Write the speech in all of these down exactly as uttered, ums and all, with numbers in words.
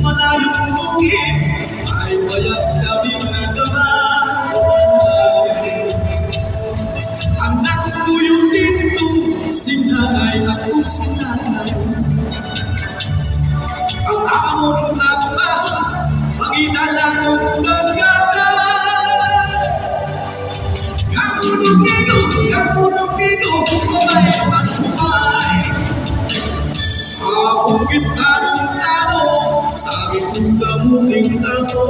Malayong bukid, ay payat kami nagamay. An nagpuyo didto, si nanay, ako si nanay. An amon trabaho, mangidala og pagkaon. Kapuno kito, kapuno kito, humay, humay. Ako kita ng tao, sabi kong kamuting tao.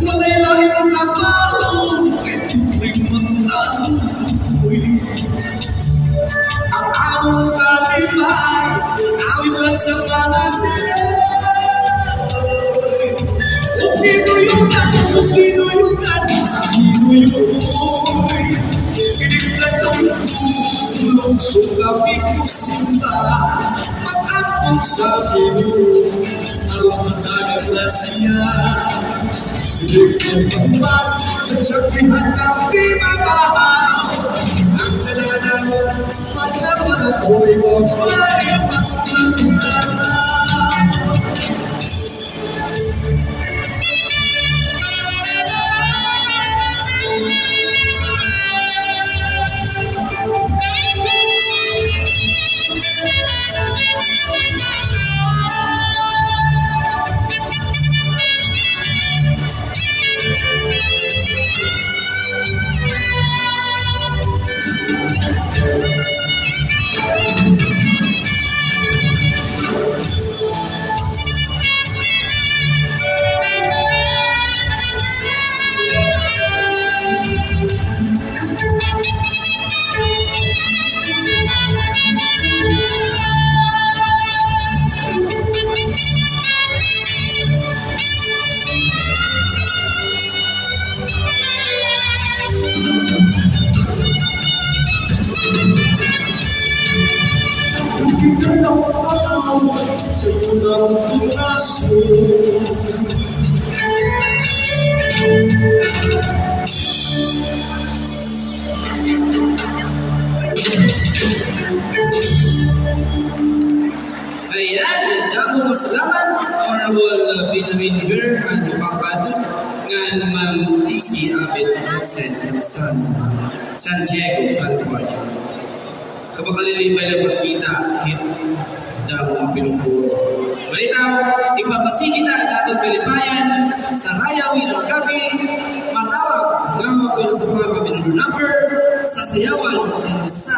Walay lain trabaho, kay pobre man taon. An amon kalipay, awit lang sa mga sila. Ug ginuyugan, ug ginuyugan sa ginuyugan. Kinikatong tulog sa gabi ko simba, mag-ampon sa Ginoo, aron matagad na siya. Ayan, damo nga salamat, Honorable Benjamin Ver, han Ipapad ngan Ma'am Daisy Abet Vincent, han San, San Diego, California. Kapakalilipay la pagkita hit damo nga pinupuro. Balita, igpapasigi ta an aton kalipayan sa rayaw ini nga gab-i, matawag nga hawak ko sa mga number sa sayawan ng usa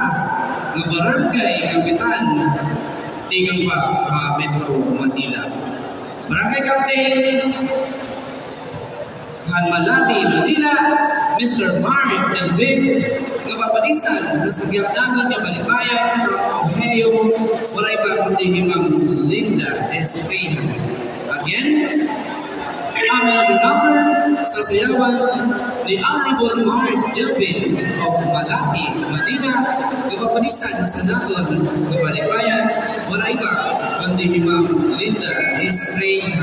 nga barangay kapitan tikang pa, ah, Metro Manila. Barangay Captain han Malati, Manila, Mister Mark Delvin, nga papadisan na sa gihapdangan nga kalipayan from Ohio, waray iba kundi hi Ma'am Linda Estrella. Again, an number sa sayawan ni Honorable Mark Delvin of Malati, Manila, nga papadisan sa naton nga kalipayan, waray iba kundi hi Ma'am Linda Estrella.